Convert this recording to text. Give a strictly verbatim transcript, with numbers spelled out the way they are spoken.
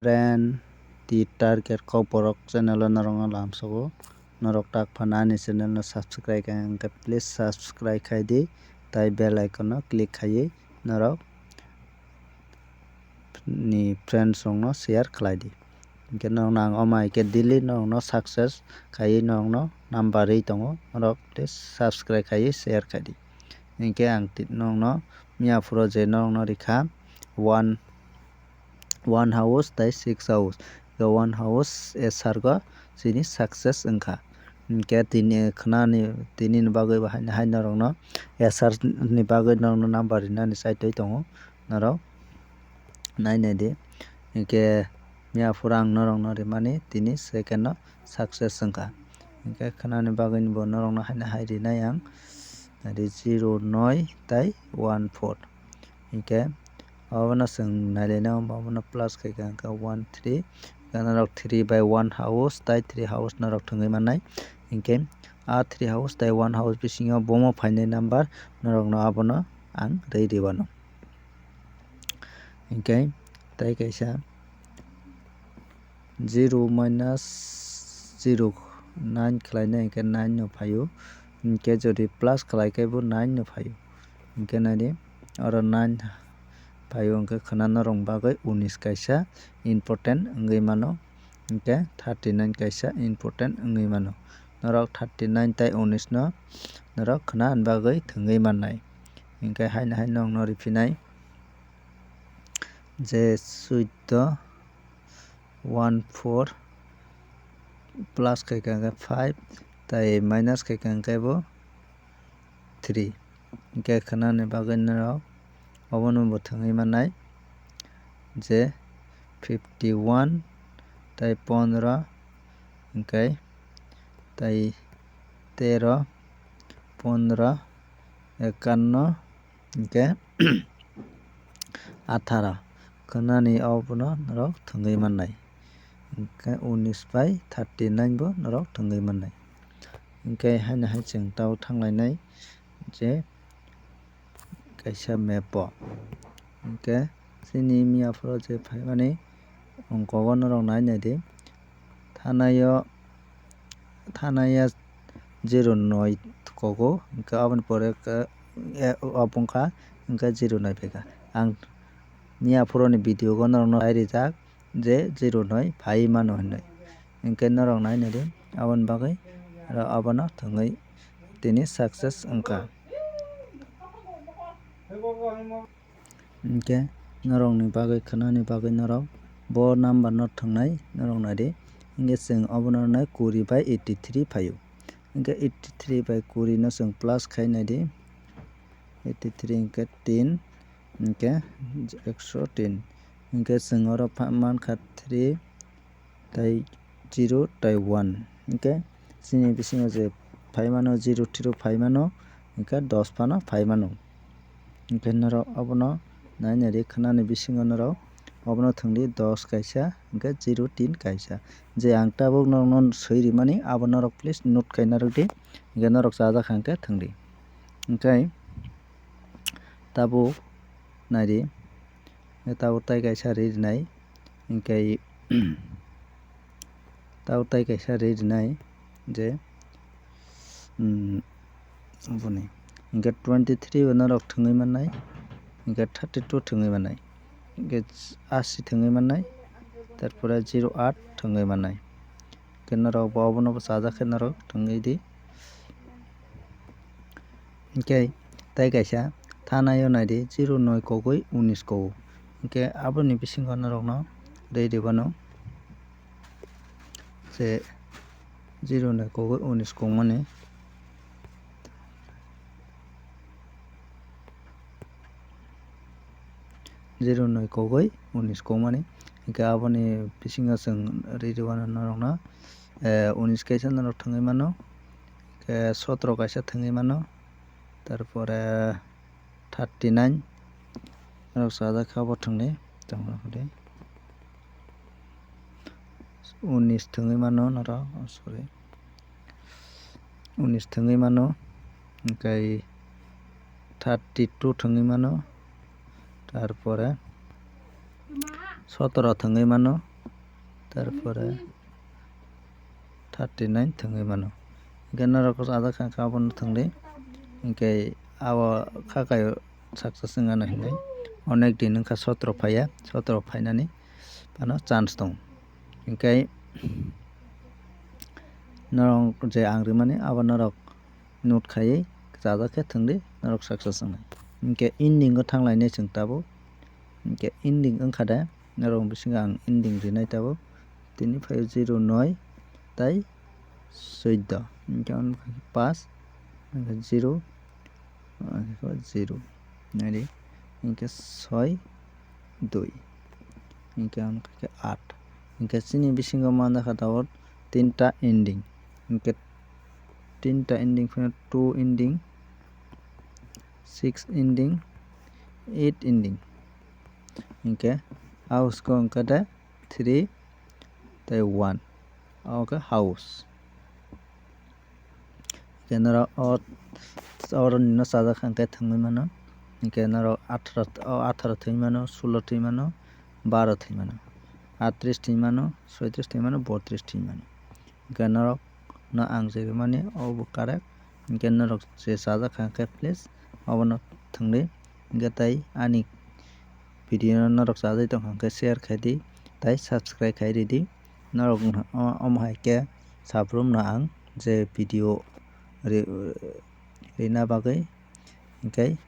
Friend, the target kok borok channel o norokno lamsogo. Norok tak phano ani channel no subscribe kha hwnkhe please subscribe khai di, tai bell icon no click khaiwi norok ni friends rok no share khlai di. Hwnkhe norok no ang omo hai khe daily norok no success khaiwi norok no number rwi tongo. Norok please subscribe khaiwi share khai di. Hwnkhe ang ti-, norok no miya phuru je norok no rikha one one house tai six house. Khe one house S R go chini success wngkha. Hwnkhe tini khwnani, tini ni bagwi bo haino, haino norokno S R ni bagwi norokno number rinani chaitwi tongo norok. Nai nai di. Hwnkhe miya phuru ang norokno rimani tini second no success wngkha. Hwnkhe khwnani bagwi bo norokno haino hai rinai ang. Nai di zero noi tai one four. Hwnkhe obono chwng nailaina, obono plus khaikha hwnkhe one three, hwnkhe norok three by one house tai three house norok thwngwi mannai. Hwnkhe a three house tai one house bisingo bomo phainai number norokno abono ang rwi rwano. Hwnkhe tai kaisa zero minus zero nine khlainai hwnkhe nine no phaio, hwnkhe jodi plus khlai khe bo nine no phaio. Hwnkhe nai di, oro nine phaio, hwnkhe khwna norok bagwi unis kaisa important wngwi mano, hwnkhe thirty nine kaisa important wngwi mano. Norok thirty nine tai unis no norok khwna bagwi thwngwi mannai. Hwnkhe haino haino norokno riphinai je suido one four plus khaikha hwnkhe five, tai minus khaikha hwnkhe bo three. Hwnkhe khwnani bagwi norok obono bo thwngwi mannai je fifty one tai pondro, hwnkhe tai tero, pondro, ekanno, hwnkhe atharo. Khwnani obono norok thwngwi mannai. Hwnkhe unis bai thirty nine bo norok thwngwi mannai. Hwnkhe haino hai chwng tabuk thanglainai je kaisa map o. Hwnkhe chini miya phuru je phaimani ongkogo norok nai nai di. Thanaio, thanaya zero noi kogo, hwnkhe aboni pore khe, e, obo wngkha, hwnkhe zero noi phaikha. Ang miya phuruni video o norokno nai rijak je zero noi phai mano hinwi. Hwnkhe norok nai nai di, aboni bagwi aro abono thwngwi tini success wngkha. Hwnkhe norokni bagwi khwnani bagwi norok bo number no thwngnai norok nai di. Hwnkhe chwng obono nai kuri bai eighty three phaio. Hwnkhe eighty three bai kuri no chwng plus khai nai di. Eighty three hwnkhe tin, hwnkhe ekso tin. Hwnkhe chwng oro pha-, mankha three, tai zero tai one. Hwnkhe chini bisingo je phaimano zero three phaimano, hwnkhe dos phano phaimano. Hwnkhe norok obono nai nai di khwnani bisingo norok obono thwngdi dos kaisa, hwnkhe zero tin kaisa. Je ang tabuk norokno swi rimani abo norok please note khai narwk di, hwnkhe norok chajak hwnkhe thwngdi. Hwnkhe tabuk nai di. Tabuk tai kaisa ri rinai, hwnkhe tabuk tai kaisa ri rinai je, um, aboni hwnkhe twenty three bo norok thwngwi mannai, hwnkhe thirty two thwngwi mannai, hwnkhe asi thwngwi mannai, tarpore zero aat thwngwi mannai. Hwnkhe norok bo obono bo chajak khe norok thwngwi di. Hwnkhe tai kaisa thanai o nai di, zero noi kogwi unis kogo. Hwnkhe aboni bisingo norokno rwi rwbano je zero noi kogwi unis kongmani. Zero noi kogwi unis kongmani. Hwnkhe aboni bisingo chwng rwi rwbano norokno, eh, unis kaisa norok thwngwi mano, hwnkhe sotro kaisa thwngwi mano, tarpore thirty nine norok chajak khe abo thwngwi tongmani. Unis thwngwi mano norok, oh, sorry. Unis thwngwi mano, hwnkhe thirty two thwngwi mano, tarpore sotoro thwngwi mano, tarpore thirty nine thwngwi mano. Hinkhe norok sajak kha khe abono thwngdi. Hinkhe abo kha kaio success wngano hinwi onek din wngkha sotro phaiya, sotro phainani phano chance tongo. Hinkhe norok je ang rimani abo norok note khaiwi sajak khe thwngdi, norok success wngnai. Hinkhe ending o thanglainai chwng tabuk. Hinkhe ending wngkha de, norok bisingo ang ending rinai tabuk. Tini phaio zero noi tai suiddo. Hinkhe omo khe pass, hinkhe zero, hinkhe zero. Naidi, hinkhe soi, dui. Hinkhe omo khe aat. Hinkhe chini bisingo manjakha tabuk tinta ending. Hinkhe tinta ending phano two ending, six ending, eight ending. Hinkhe house ko wngkha de three tei one. Omo khe house. Hinkhe norok o, oro nino sajak kha hinkhe thwngwi mano. Hinkhe norok atharo, o atharo thwngwi mano, sulo thwngwi mano, baro thwngwi mano, atris thwngwi mano, soitris thwngwi mano, botris thwngwi mano. Hinkhe norok no ang je rimani obo correct. Hinkhe norok je sajak kha hinkhe please obono thwngdi. Hinkhe tai ani video no norok chajai tongkha hinkhe share khaidi tai subscribe khai ridi. Norok no o-, omo hai khe sabrumno ang je video ri-, rina bagwi hinkhe